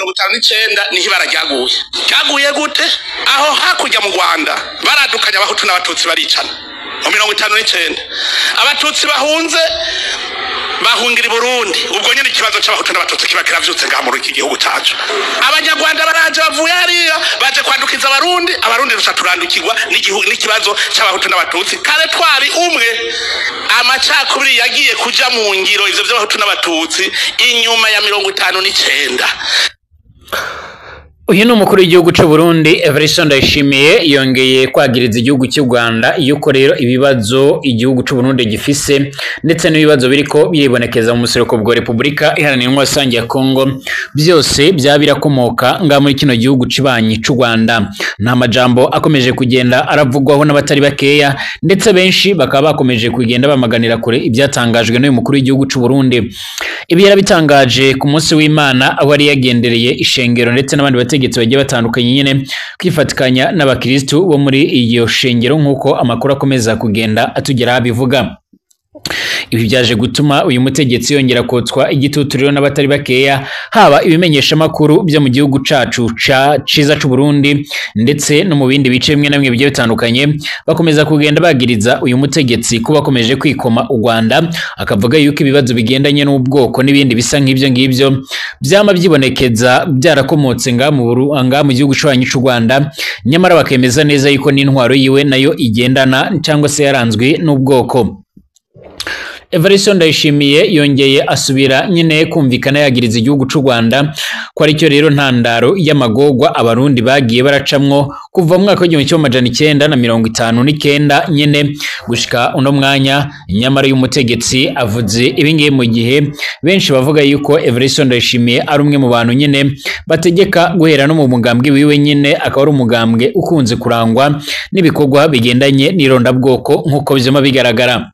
59 niho ibara ryaguye. Ryaguye gute? Aho hakurya mu Rwanda baradukanye abahutu n'abatutsi baricana mu 59. Abatutsi bahunze bahungira i Burundi. Ubwo nyene ikibazo c'abahutu n'abatutsi kiba kiravyutse ngaha muri iki gihugu cacu. Abanyarwanda baraje bavuye hariya baje kwandukiza abarundi, abarundi ruca turandukirwa n'ikibazo c'abahutu n'abatutsi. Kare twari umwe, amacakubiri yagiye kuja mu ngiro ivyo vy'abahutu n'abatutsi inyuma ya 59. Uyu ni umukuru w'igihugu c'u Burundi Evariste Ndayishimiye, yongeye kwagiriza igihugu cy'u Rwanda yuko rero ibibazo igihugu c'u Burundi gifise ndetse n'ibibazo biriko biribonekeza mu museruko bwa Repubulika Iharanira Intwaro Rusange ya Kongo byose byaba birakomoka nga muri kino gihugu cibanyi c'u Rwanda. Nta majambo akomeje kugenda aravugwaho n'abatari bakeya, ndetse benshi bakaba bakomeje kugenda bamaganira kure ibyatangajwe n'uyu mukuru w'igihugu c'u Burundi. Ibi yarabitangaje ku munsi w'Imana aho yari yagendereye ishengero ndetse n'abandi bategetsi bagiye batandukanye nyene kwifatikanya n'abakristu bo muri iyo shengero, nk'uko amakuru akomeza kugenda atugera bivuga. Ibi byaje gutuma uyu mutegetsi yongera kotswa igitutu rero n'abatari bakeya, haba ibimenyeshamakuru byo mu gihugu cacu ciza c'u Burundi ndetse no mu bindi bice bimwe na bimwe bigiye bitandukanye, bakomeza kugenda bagiriza uyu mutegetsi kuba akomeje kwikoma u Rwanda, akavuga yuko ibibazo bigendanye n'ubwoko n'ibindi bisa nk'ibyo ngibyo byama byibonekeza byarakomotse nga mu gihugu canyu c'u Rwanda, nyamara bakemeza neza yuko n'intwaro yiwe nayo igendana cyangwa se yaranzwe n'ubwoko. Evariste Ndayishimiye yongeye asubira nyine kumvikana yagiriza igihugu c'u Rwanda ko aricyo rero ntandaro y'amagogwa abarundi bagiye baracamwo kuva mu mwaka w'1959 nyene gushika uno mwanya. Nyamara y'umutegetsi avuze ibingiye mu gihe benshi bavuga yuko Evariste Ndayishimiye ari umwe mu bantu nyene bategeka guhera no mu mugambwe wiwe nyene, akaba ari umugambwe ukunze kurangwa n'ibikorwa bigendanye n'irondabwoko nk'uko bizoma bigaragara.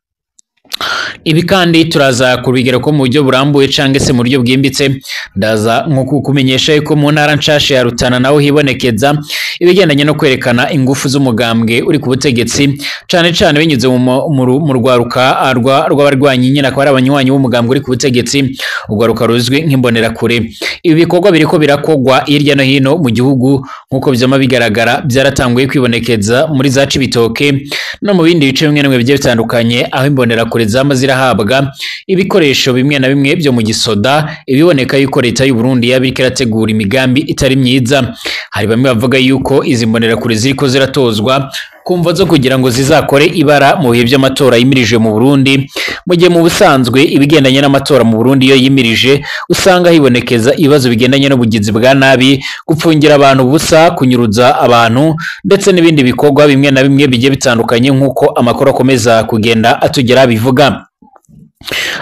Ibi kandi turaza kubigera ko mu buryo burambuye canke se mu buryo bwimbitse. Ndaza nko kukumenyesha yuko mu ntara nshasha ya Rutana naho hibonekeza ibigendanye no kwerekana ingufu z'umugambwe uri ku butegetsi, cane cane binyuze mu rwaruka rw'abarwanyi nyine, akaba ari abanywanyi b'umugambwe uri ku butegetsi, urwaruka ruzwi nk'imbonerakure. Ibi bikorwa biriko birakogwa hirya no hino mu gihugu nk'uko vyama bigaragara, byaratanguye kwibonekeza muri za Cibitoke no mu bindi bice bimwe na bimwe bigiye bitandukanye, aho imbonerakure zama zirahabwa ibikoresho bimwe na bimwe byo mu gisoda, ibiboneka yuko leta y'u Burundi yabiriko irategura imigambi itari myiza. Hari bamwe bavuga yuko izi mbonerakure ziriko ziratozwa kumva zo kugira ngo zizakore ibara mu bihe by'amatora yimirije mu Burundi, mu gihe mu busanzwe ibigendanye n'amatora mu Burundi iyo yimirije usanga hibonekeza ibibazo bigendanye n'ubugizi bwa nabi, gupfungira abantu ubusa, kunyuruza abantu ndetse n'ibindi bikorwa bimwe na bimwe bigiye bitandukanye nk'uko amakuru akomeza kugenda atugera bivuga.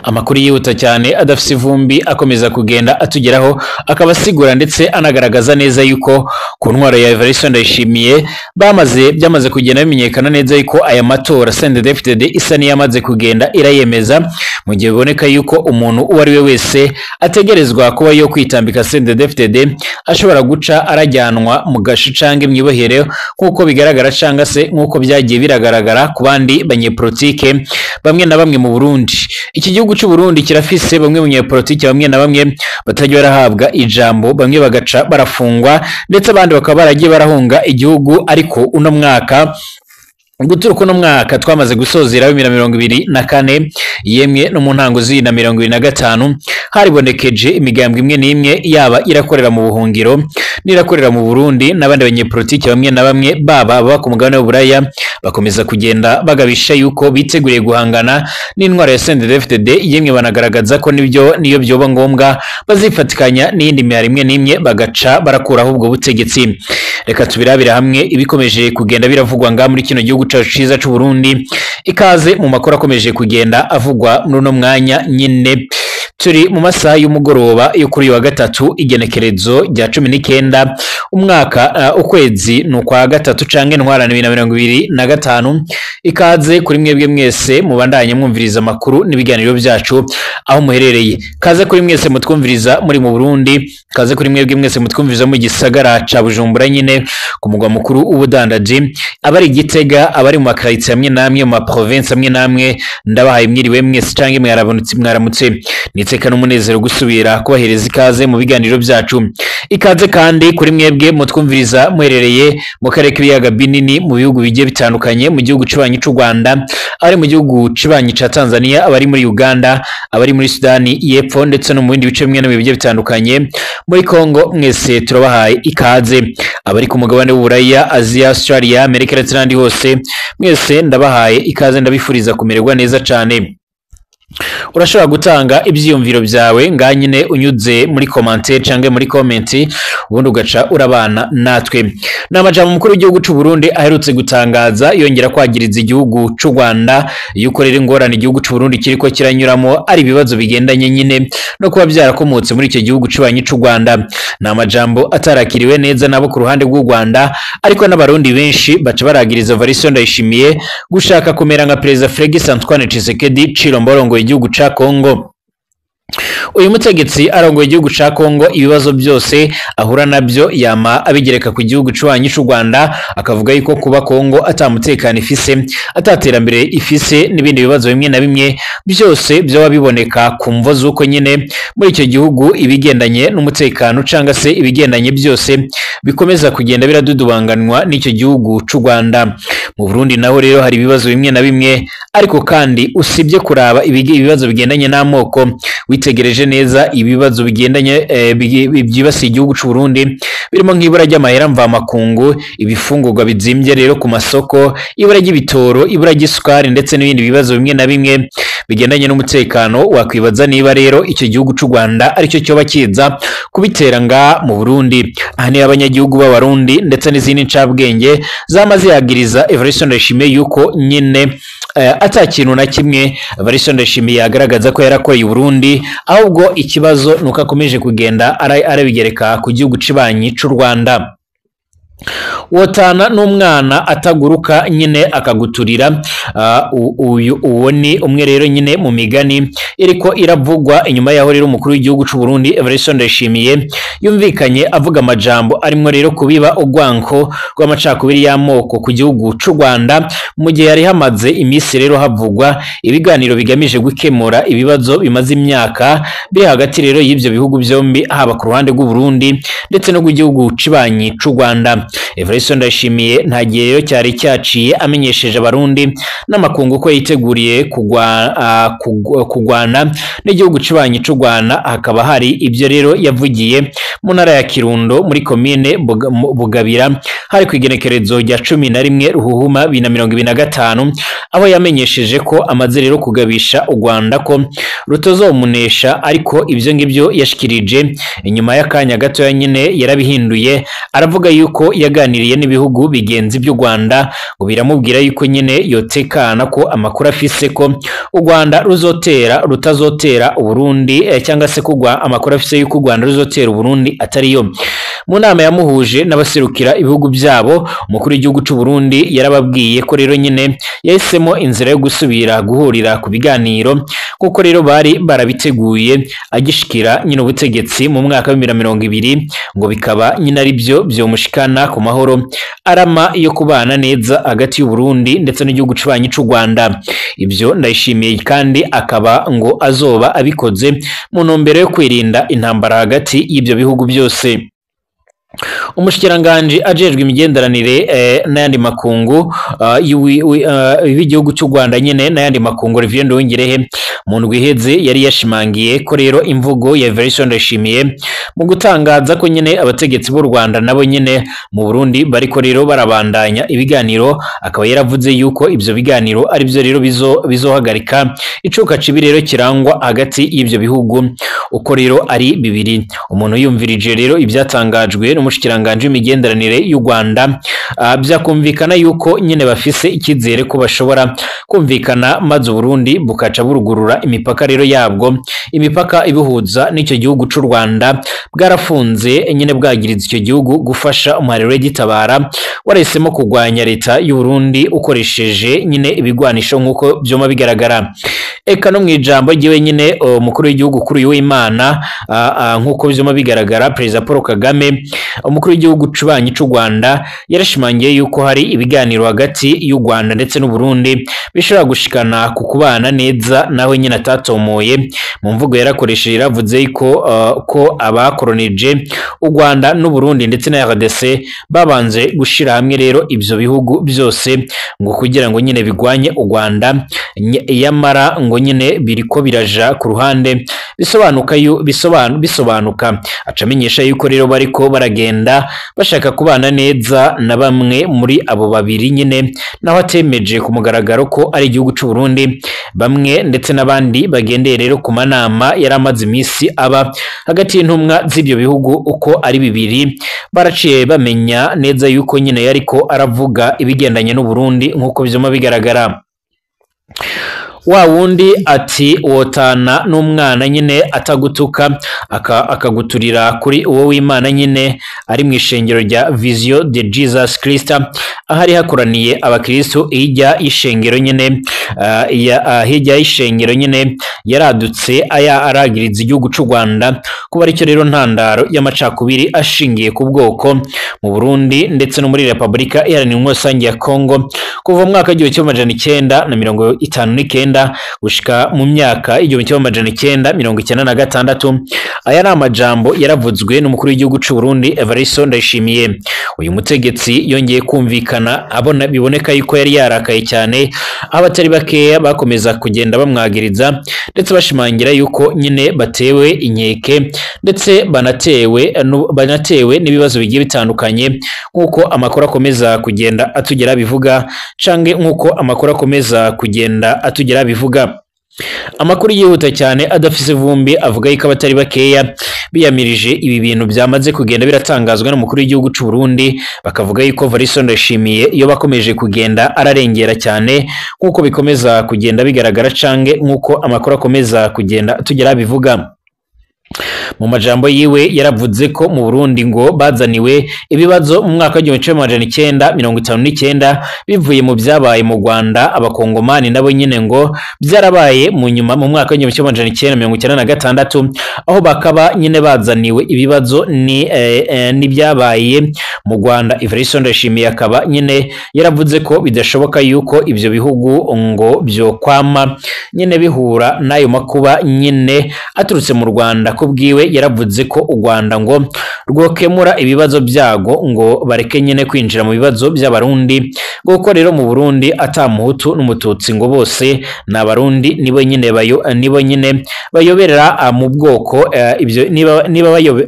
Amakuru yihuta cyane adafise ivumbi akomeza kugenda atugeraho, akaba asigura ndetse anagaragaza neza yuko ku ntwaro ya Evariste Ndayishimiye byamaze kugenda bimenyekana neza yuko aya matora CNDD-FDD isa n'iyamaze kugenda irayemeza, mu gihe biboneka yuko umuntu uwo ari we wese ategerezwa kuba yo kwitambika CNDD-FDD ashobora guca arajyanwa mu gashi canke mw'ibohero, nk'uko bigaragara canga se nk'uko byagiye biragaragara ku bandi banyepolitike bamwe na bamwe mu Burundi. Iki gihugu c'u Burundi kirafise bamwe mu banyepolitike bamwe na bamwe batajya barahabwa ijambo, bamwe bagaca barafungwa ndetse abandi bakaba baragiye barahunga igihugu. Ariko uno mwaka guturuka uno mwaka twamaze gusozera 2024 yemwe no mu ntango z'ibiri na 2025 haribonekeje imigambwe imwe n'imwe yaba irakorera mu buhungiro n'irakorera mu Burundi, n'abandi banyepolitike bamwe na bamwe baba baba ku mugabane w'Uburaya bakomeza kugenda bagabisha yuko biteguriye guhangana n'intwaro ya CNDD-FDD, yemwe banagaragaza ko nibyo niyo byoba ngombwa bazifatikanya n'iyindi mihari imwe n'imwe bagaca barakuraho ubwo butegetsi. Reka tubirabira hamwe ibikomeje kugenda biravugwa nga muri kino gihugu cacu ciza c'u Burundi. Ikaze mu makuru akomeje kugenda avugwa muri uno mwanya nyine. Turi mu masaha y'umugoroba yo kuri wa gatatu, igenekerezo rya 19 umwaka ukwezi nukwa gatatu canke ntwarane 2025. Ikaze kuri mwebwe mwese mubandanye mwumviriza amakuru n'ibiganiro byacu aho muherereye. Kaze kuri mwese mutwumviriza muri mu Burundi, kaze kuri mwebwe mwese mutwumviriza mu gisagara ca Bujumbura nyine ku mugwa mukuru w'ubudandaji, abari Gitega, abari mu makarite amwe namwe, mu ma province amwe namwe, ndabahaye mwiriwe mwese canke mwaramutse. Niteka n'umunezero gusubira kubahereza ikaze mu biganiro byacu. Ikaze kandi kuri mwebwe mutwumviriza muherereye mu karere k'ibiyaga binini, mu bihugu bigiye bitandukanye, mu gihugu cibanyi c'u Rwanda, ari mu gihugu cibanyi ca Tanzania, abari muri Uganda, abari muri Sudani y'Epfo ndetse no mu bindi bice bimwe na bimwe bigiye bitandukanye muri Kongo, mwese turabahaye ikaze. Abari ku mugabane w'Uburaya, Aziya, Australia, Amerika ndetse n'ahandi hose, mwese ndabahaye ikaze, ndabifuriza kumererwa neza cane. Urashobora gutanga ivyiyumviro vyawe ngaha nyine unyuze muri commentaire canke muri comment, ubundi ugaca urabana natwe. Ni amajambo umukuru w'igihugu c'u Burundi aherutse gutangaza, yongera kwagiriza igihugu c'u Rwanda yuko rero ingorane igihugu c'u Burundi kiriko kiranyuramo ari ibibazo bigendanye nyine no kuba byarakomotse muri icyo gihugu cibanyi c'u Rwanda. Ni amajambo atarakiriwe neza nabo ku ruhande rw'u Rwanda, ariko n'abarundi benshi baca baragiriza Evariste Ndayishimiye gushaka kumera nka Perezida Félix Antoine Tshisekedi Tshilombo arongoye igihugu ca Kongo. Uyu mutegetsi arongoye igihugu ca Kongo, ibibazo byose ahura nabyo yama abigereka ku gihugu cibanyi c'u Rwanda, akavuga yuko kuba Kongo atamutekano ifise, ataterambere ifise n'ibindi bibazo bimwe na bimwe byose byoba biboneka ku mvo z'uko nyine muri icyo gihugu ibigendanye n'umutekano canga se ibigendanye byose bikomeza kugenda biradudubanganwa n'icyo gihugu c'u Rwanda. Mu Burundi naho rero hari ibibazo bimwe na bimwe, ariko kandi usibye kuraba ibibazo bigendanye n'amoko, witegereje neza ibibazo bigendanye byibasiye igihugu c'u Burundi birimo nk'ibura ry'amahera mvamakungu, ibifungurwa bizimbye rero ku masoko, ibura ry'ibitoro, ibura ry'isukari ndetse n'ibindi bibazo bimwe na bimwe bigendanye n'umutekano. Wakwibaza niba rero icyo gihugu c'u Rwanda aricyo cyoba kiza kubitera nga mu Burundi. Aha ni abanyagihugu b'Abarundi ndetse n'izindi ncabwenge zama ziyagiriza Evariste Ndayishimiye yuko nyine ata kintu na kimwe Evariste Ndayishimiye yagaragaza ko yarakoreye Burundi, ahubwo ikibazo nuko akomeje kugenda arabigereka ku gihugu cibanyi c'u Rwanda. Wotana n'umwana ataguruka nyine akaguturira. Uyu uwo ni umwe rero nyine mu migani iriko iravugwa inyuma yaho rero umukuru w'igihugu c'u Burundi Evariste Ndayishimiye yumvikanye avuga amajambo arimwo rero kubiba urwanko rw'amacakubiri y'amoko ku gihugu c'u Rwanda, mu gihe yari hamaze iminsi rero havugwa ibiganiro bigamije gukemura ibibazo bimaze imyaka biri hagati rero y'ivyo bihugu byombi, haba ku ruhande rw'u Burundi ndetse no ku gihugu cibanyi c'u Rwanda. Evariste Ndayishimiye nta gihe rero cyari cyaciye amenyesheje abarundi n'amakungu ko yiteguriye kugwana n'igihugu cibanyi c'u Rwanda. Hakaba hari ibyo rero yavugiye mu ntara ya Kirundo muri komine Bugabira, hari ku igenekerezo rya 11 Ruhuhuma 2025, aho yamenyesheje ko amaze rero kugabisha u Rwanda ko rutozomunesha. Ariko ibyo ngibyo yashikirije inyuma y'akanya gatoya nyine yarabihinduye, aravuga yuko yaganiriye n'ibihugu bigenzi by'u Rwanda ngo biramubwira yuko nyine yotekana, ko amakuru afise ko u Rwanda ruzotera rutazotera Uburundi, cyangwa se kugwa amakuru afise yuko u Rwanda ruzotera Uburundi atariyo. Mu nama yamuhuje n'abaserukira ibihugu byabo, umukuru w'igihugu c'u Burundi yarababwiye ko rero nyine yahisemo inzira yo gusubira guhurira ku biganiro, kuko rero bari barabiteguye agishikira nyine ubutegetsi mu mwaka wa 2020, ngo bikaba nyine ari byo byomushikana ku mahoro arama yo kubana neza hagati y'u Burundi ndetse n'igihugu cibanyi c'u Rwanda. Ibyo Ndayishimiye kandi akaba ngo azoba abikoze mu ntumbero yo kwirinda intambara hagati y'ibyo bihugu byose. Umushikiranganji ajejwe imigenderanire n'ayandi makungu y'igihugu cy'u Rwanda nyine n'ayandi makungu, Olivier Nduhungirehe, mu ndwi iheze yari yashimangiye ko rero imvugo ya Evariste Ndayishimiye mu gutangaza ko nyine abategetsi b'u Rwanda nabo nyine mu Burundi bariko rero barabandanya ibiganiro, akaba yaravuze yuko ibyo biganiro ari byo rero bizohagarika icuka cibi rero kirangwa hagati y'ibyo bihugu uko rero ari bibiri. Umuntu yumvirije rero ibyatangajwe n'umushikiranganji w'imigenderanire y'u Rwanda, byakumvikana yuko nyine bafise icyizere ko bashobora kumvikana maze Burundi bukaca burugurura imipaka rero yabwo, imipaka ibuhuza n'icyo gihugu c'u Rwanda bwarafunze nyine bwagiriza icyo gihugu gufasha umuhariro w'igitabara waresemo kugwanya leta y'u Burundi ukoresheje nyine ibigwanisho nk'uko byoma bigaragara. Eka no mwijambo ryiwe nyine umukuru w'igihugu kuri uyu w'Imana, nk'uko byoma bigaragara, Perezida Paul Kagame Umukuru w'igihugu cubanyi c'u Rwanda yarashimangiye yuko hari ibiganiro hagati y'u Rwanda ndetse n'u Burundi bishobora gushikana ku kubana neza, naho nyine atatomoye. Mu mvugo yarakoresheje yaravuze ko abakoronije u Rwanda n'u Burundi ndetse na RDC babanje gushira hamwe rero ivyo bihugu byose ngo kugira ngo nyine bigwanye u Rwanda, yamara ngo nyine biriko biraja ku ruhande bisobanuka bisobanuka. Acamenyesha yuko rero bariko baragenda bashaka kubana neza na bamwe muri abo babiri nyine, naho atemeje ku mugaragaro ko ari igihugu c'u Burundi. Bamwe ndetse n'abandi bagendeye rero ku manama yaramaze imisi aba hagati y'intumwa z'ibyo bihugu uko ari bibiri, baraciye bamenya neza yuko nyine yariko aravuga ibigendanye n'u Burundi nk'uko vyuma bigaragara. Wa wundi ati wotana n'umwana nyine atagutuka akaguturira kuri uwo w'Imana nyine ari mu ishengero rya Vision de Jesus Christ, ahari hakoraniye abakristo hirya y'ishengero nyine, hirya y'ishengero nyine yaradutse aya aragiriza igihugu c'u Rwanda kuba aricyo rero ntandaro y'amacakubiri ashingiye ku bwoko mu Burundi ndetse no muri Republika Iharanira Intwaro ya Kongo kuva mu mwaka 1959 gushika mu myaka 1996. Aya ni amajambo yaravuzwe n'umukuru w'igihugu c'u Burundi Evariste Ndayishimiye. Uyu mutegetsi yongeye kumvikana abona biboneka yuko yari yarakaye cyane, abatari bakeya bakomeza kugenda bamwagiriza ndetse bashimangira yuko nyine batewe inkeke ndetse banatewe n'ibibazo bigiye bitandukanye, nk'uko amakuru akomeza kugenda atugera bivuga, canke nk'uko amakuru akomeza kugenda atugera bivuga. Amakuru yihuta cyane adafise vumbi avuga yuko abatari bakeya biyamirije ibi bintu byamaze kugenda biratangazwa n'umukuru w'igihugu c'u Burundi, bakavuga yuko Evariste Ndayishimiye iyo bakomeje kugenda ararengera cyane nk'uko bikomeza kugenda bigaragara, canke nk'uko amakuru akomeza kugenda tugera bivuga. Mu majambo yiwe yaravuze ko mu Burundi ngo bazaniwe ibibazo mu mwaka 1959 bivuye mu byabaye mu Rwanda, abakongomani nabo nyine ngo byarabaye mu nyuma mu mwaka 1996, aho bakaba nyine bazaniwe ibibazo ni n'ibyabaye mu Rwanda. Evariste Ndayishimiye akaba nyine yaravuze ko bidashoboka yuko ivyo bihugu ngo byo kwama nyine bihura n'ayo makuba nyine aturutse mu Rwanda. Kubwiwe yaravuze ko u Rwanda ngo rwokemura ibibazo byago ngo bareke nyine kwinjira mu bibazo by'abarundi, kuko rero mu Burundi atamuhutu n'umututsi ngo bose ni abarundi, nibo nyine bayoberera mu bwoko, ibyo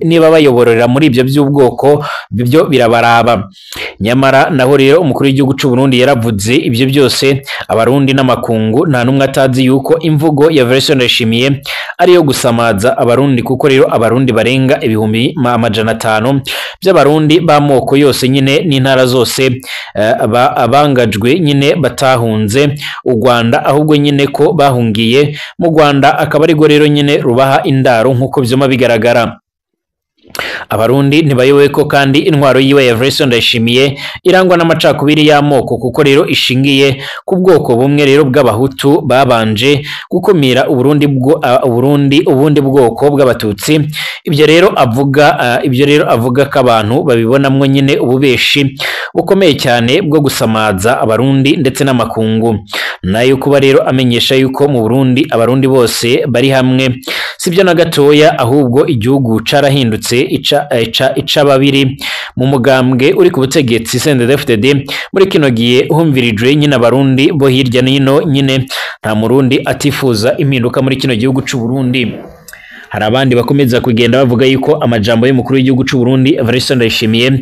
niba bayoborera muri ibyo by'ubwoko byo birabaraba. Nyamara naho rero umukuru w'igihugu c'u Burundi yaravuze ibyo byose abarundi n'amakungu nta numwe atazi yuko imvugo ya Evariste Ndayishimiye ariyo gusamaza abarundi, kuko rero abarundi barenga 500,000 by'abarundi b'amoko yose nyine n'intara zose abangajwe nyine batahunze u Rwanda, ahubwo nyine ko bahungiye mu Rwanda, akaba ariko rero nyine rubaha indaro nk'uko vyuma bigaragara. Abarundi ntibayobewe ko kandi intwaro yiwe ya Evariste Ndayishimiye irangwa n'amacakubiri y'amoko, kuko rero ishingiye ku bwoko bumwe rero bw'abahutu babanje gukumira Uburundi ubundi bwoko bw'abatutsi. Ibyo rero avuga ko abantu babibonamwo nyine ububeshi bukomeye cyane bwo gusamaza abarundi ndetse n'amakungu. Nayo kuba rero amenyesha yuko mu Burundi abarundi bose bari hamwe sibyo na gatoya, ahubwo igihugu carahindutse ica babiri mu mugambwe uri ku butegetsi CNDD-FDD. Muri kino gihe humvirijwe nyine abarundi bo hirya no hino, nyine nta murundi atifuza impinduka muri kino gihugu c'u Burundi. Hari abandi bakomeza kugenda bavuga yuko amajambo y'umukuru w'igihugu c'u Burundi Evariste Ndayishimiye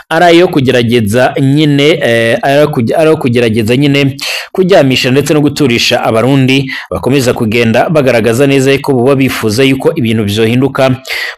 ari ayo kugerageza nyine ari kugerageza nyine kuryamisha ndetse no guturisha abarundi, bakomeza kugenda bagaragaza neza ko buba bifuza yuko ibintu bizohinduka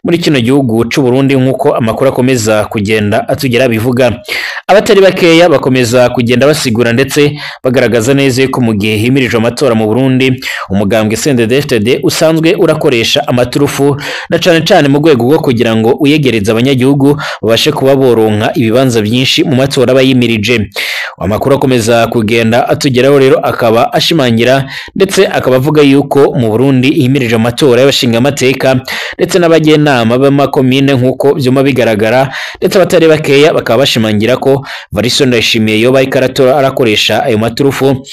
muri kino gihugu c'u Burundi nkuko amakuru akomeza kugenda atugera bivuga. Abatari bakeya bakomeza kugenda basigura ndetse bagaragaza neza ko mu gihe himirijwe amatora mu Burundi umugambwe CNDD-FDD usanzwe urakoresha amaturufu na cane cane mu rwego rwo kugira ngo uyegereze abanyagihugu babashe kuba boronka ibibanza byinshi mu matora bayimirije. Amakuru akomeza kugenda atugeraho rero akaba ashimangira ndetse akaba avuga yuko mu Burundi himirije amatora y'abashingamateka ndetse n'abajyanama b'amakomine nk'uko byuma bigaragara, ndetse abatari bakeya bakaba bashimangira ko Evariste Ndayishimiye yoba ariko arakoresha ayo maturufu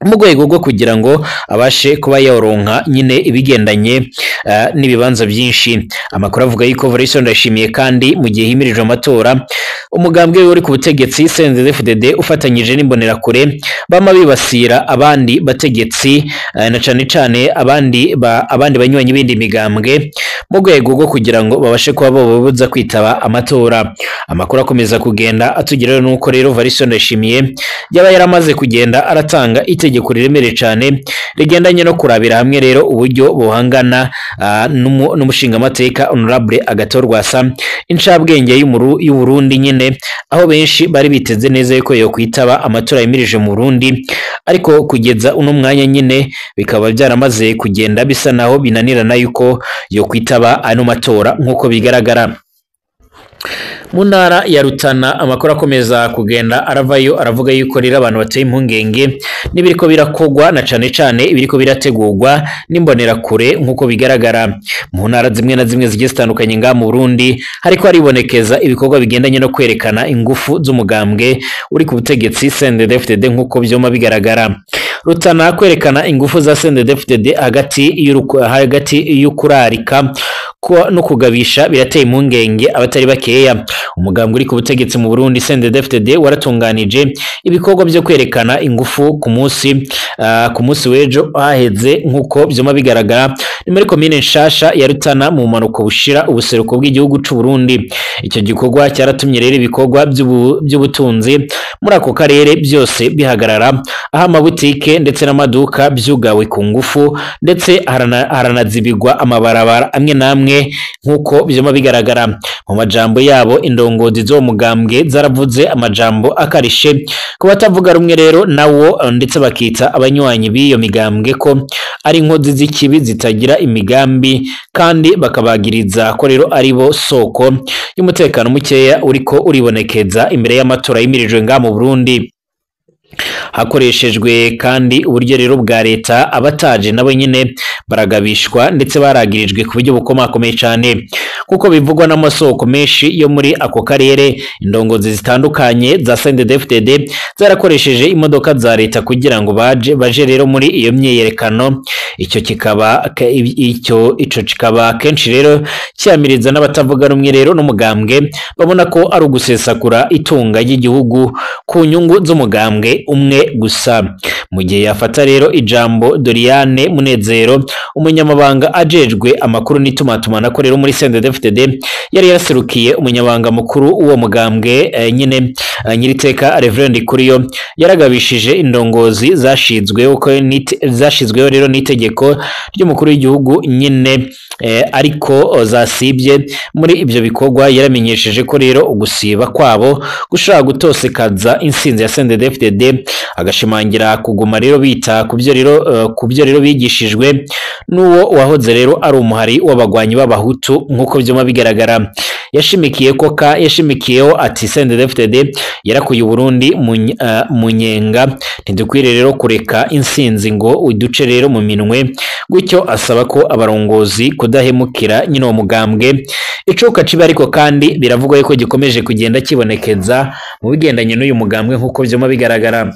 mu rwego rwo kugira ngo abashe kuba yoronka nyine ibigendanye n'ibibanza byinshi. Amakuru avuga yuko Evariste Ndayishimiye kandi mu gihe himirijwe amatora, umugambwe uri ku butegetsi CNDD-FDD ufatanyije n'imbonerakure bama bibasira abandi bategetsi, na cane cane abandi banywanyi b'indi migambwe mu rwego rwo kugira ngo babashe kuba bobabuza kwitaba amatora. Amakuru akomeza kugenda atugeraho nuko rero Evariste Ndayishimiye yaba yaramaze kugenda aratanga itegeko riremereye cyane rigendanye no kurabira hamwe rero uburyo buhangana n'umushingamateka Honorable Agathon Rwasa, incabwenge y'Uburundi nyine, aho benshi bari biteze neza yuko yo kwitaba amatora yimirije mu Burundi, ariko kugeza uno mwanya nyine bikaba byaramaze kugenda bisa naho binanirana yuko yo kwitaba ano matora nk'uko bigaragara. Mu ntara ya Rutana amakuru akomeza kugenda aravayo aravuga yuko rero abantu bateye impungenge n'ibiriko birakogwa na cane cane ibiriko birategurwa n'imbonerakure nk'uko bigaragara. Mu ntara zimwe na zimwe zigiye zitandukanye nga mu Burundi hariko haribonekeza ibikorwa bigendanye no kwerekana ingufu z'umugambwe uri ku butegetsi CNDD-FDD nk'uko vyoma bigaragara. Rutana kwerekana ingufu za CNDD-FDD hagati y'ukurarika no kugabisha birateye impungenge abatari bakeya. Umugambwe uri ku butegetsi mu Burundi CNDD-FDD waratunganije ibikorwa byo kwerekana ingufu ku munsi w'ejo haheze nk'uko vyoma bigaragara. Ni muri komine nshasha ya Rutana mu manuko bushira ubuseruko bw'igihugu c'u Burundi. Icyo gikorwa cyaratumye rero ibikorwa by'ubutunzi muri ako karere byose bihagarara, aho amabutike ndetse n'amaduka byugawe ku ngufu, ndetse haranazibigwa amabarabara amwe n'amwe nk'uko vyoma bigaragara. Mu majambo yabo indongozi zo mugambwe zaravuze amajambo akarishe ku batavuga rumwe rero nawo, ndetse bakita abanywanyi b'iyo migambwe ko ari inkozi z'ikibi zitagira imigambi, kandi bakabagiriza ko rero ari bo soko y'umutekano mukeya uriko uribonekeza imbere y'amatora yimirijwe nga mu Burundi. Hakoreshejwe kandi uburyo rero bwa leta, abataje nabo nyine baragabishwa ndetse baragirijwe ku buryo bukomakomeye cyane kuko bivugwa n'amasoko menshi yo muri ako karere. Indongozi zitandukanye za CNDD-FDD zarakoresheje imodoka za leta kugira ngo baje rero muri iyo myiyerekano. Icyo kikaba kenshi rero cyamiriza n'abatavuga rumwe rero n'umugambwe, babona ko ari ugusesakura itunga ry'igihugu ku nyungu z'umugambwe umwe gusa. Mu gihe yafata rero ijambo Doriane Munezero, umunyamabanga ajejwe amakuru n'itumatumanako rero muri CNDD-FDD, yari yaraserukiye umunyamabanga mukuru uwo mugambwe nyine nyiriteka Reverend Kuriyo, yaragabishije indongozi zashizweho rero n'itegeko ry'umukuru w'igihugu nyine, ariko zasibye muri ibyo bikorwa. Yaramenyesheje ko rero ugusiba kwabo gushobora gutosekaza insinzi ya CNDD-FDD, agashimangira kuguma rero bita kubyo rero bigishijwe n'uwo wahoze rero ari umuhari w'abagwanyi b'abahutu nk'uko byoma bigaragara. Yashimikiyeho ati CNDD-FDD yarakuye Burundi mu nyenga, ntidukwiriye rero kureka insinzi ngo uduce rero mu minwe. Gutyo asaba ko abarongozi kudahemukira nyine uwo mugambwe. Icuka cibe ariko kandi biravugwa yuko gikomeje kugenda kibonekeza mu bigendanye n'uyu mugambwe nk'uko byoma bigaragara.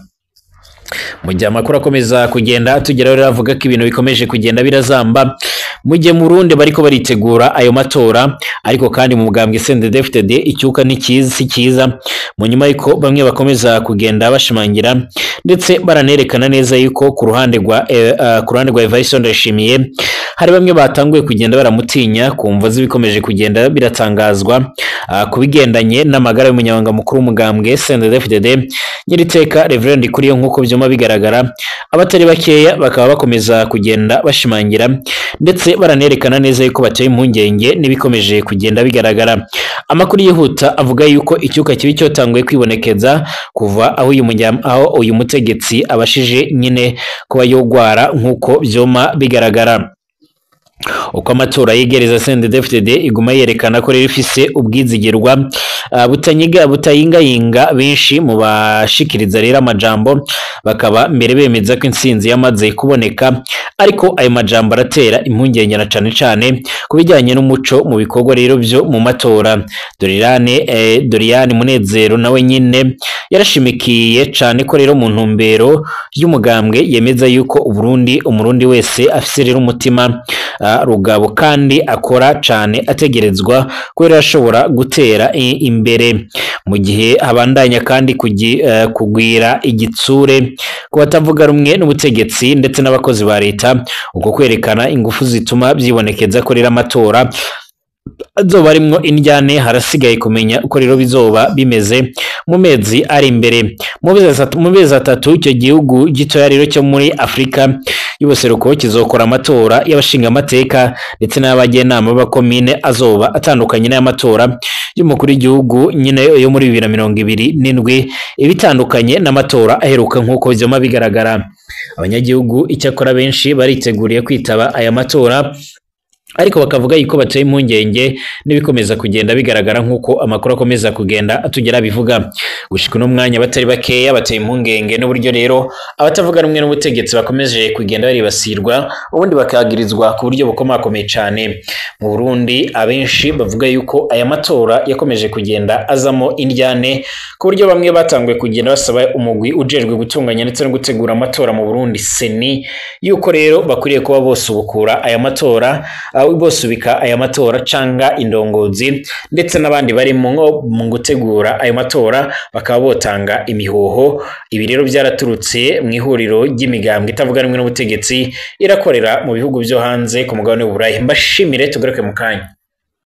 Mu gihe amakuru akomeza kugenda tugeraho rero avuga ko ibintu bikomeje kugenda birazamba mu gihe mu Burundi bariko baritegura ayo matora, ariko kandi mu mugambwe CNDD-FDD icyuka si cyiza, mu nyuma yuko bamwe bakomeza kugenda bashimangira ndetse baranerekana neza yuko ku ruhande rwa Evariste Ndayishimiye hari bamwe batanguye kugenda baramutinya kumva zibikomeje kugenda biratangazwa ku bigendanye n'amagara y'umunyamabanga mukuru w'umugambwe CNDD-FDD nyiriteka Reverend Kuriyo nk'uko byoma bigaragara. Abatari bakeya bakaba bakomeza kugenda bashimangira ndetse baranerekana neza yuko bateye impungenge n'ibikomeje kugenda bigaragara. Amakuru yihuta avuga yuko icyuka kibi cyotanguye kwibonekeza kuva aho uyu mutegetsi abashije nyine kuba yogwara nk'uko byoma bigaragara. Uko amatora yegereza CNDD-FDD iguma yerekana ko rero ifise ubwizigirwa butanyiga butayingayinga. Benshi mu bashikiriza rero amajambo bakaba mbere bemeza ko intsinzi yamaze kuboneka, ariko ayo majambo aratera impungenge na cane cane ku bijyanye n'umuco mu bikorwa rero byo mu matora. Doriane Munezero nawe nyine yarashimikiye cane ko rero mu ntumbero y'umugambwe yemeza yuko Uburundi umurundi wese afise rero umutima rugabo kandi akora cane ategerezwa kubera ashobora gutera imbere, mu gihe abandanya kandi kugwira igitsure ku batavuga rumwe n'ubutegetsi ndetse n'abakozi ba leta. Uko kwerekana ingufu zituma byibonekeza ko rero amatora azoba arimwo indyane, harasigaye kumenya uko rero bizoba bimeze mu mezi ari imbere. Mu mezi 3 icyo gihugu gitoya rero cyo muri Afrika y'ubuseruko kizokora amatora y'abashingamateka ndetse n'abagenama b'abakomine azoba atandukanye n'ay'amatora y'umukuru w'igihugu nyine yo muri 2027, ibitandukanye n'amatora aheruka nk'uko vyoma bigaragara. Abanyagihugu icyakora benshi bariteguriye kwitaba aya matora, ariko bakavuga yuko bateye impungenge n'ibikomeza kugenda bigaragara nk'uko amakuru akomeza kugenda atugera bivuga. Gushika uno mwanya batari bakeya bateye impungenge n'uburyo rero abatavuga rumwe n'ubutegetsi bakomeje kugenda baribasirwa, ubundi bakagirizwa ku buryo bukomakomeye cane. Mu Burundi abenshi bavuga yuko aya matora yakomeje kugenda azamo indyane, ku buryo bamwe batanguye kugenda basaba umugwi ujejwe gutunganya ndetse no gutegura amatora mu Burundi CENI yuko rero bakwiriye kuba bosubukura aya matora, bosubika aya matora canga indongozi ndetse n'abandi bari mu gutegura ayo matora bakaba botanga imihoho. Ibi rero byaraturutse mu ihuriro ry'imigambwe itavuga rumwe n'ubutegetsi irakorera mu bihugu byo hanze ku mugabane w'Uburayi. Mbashimire, tugaruke mu kanya.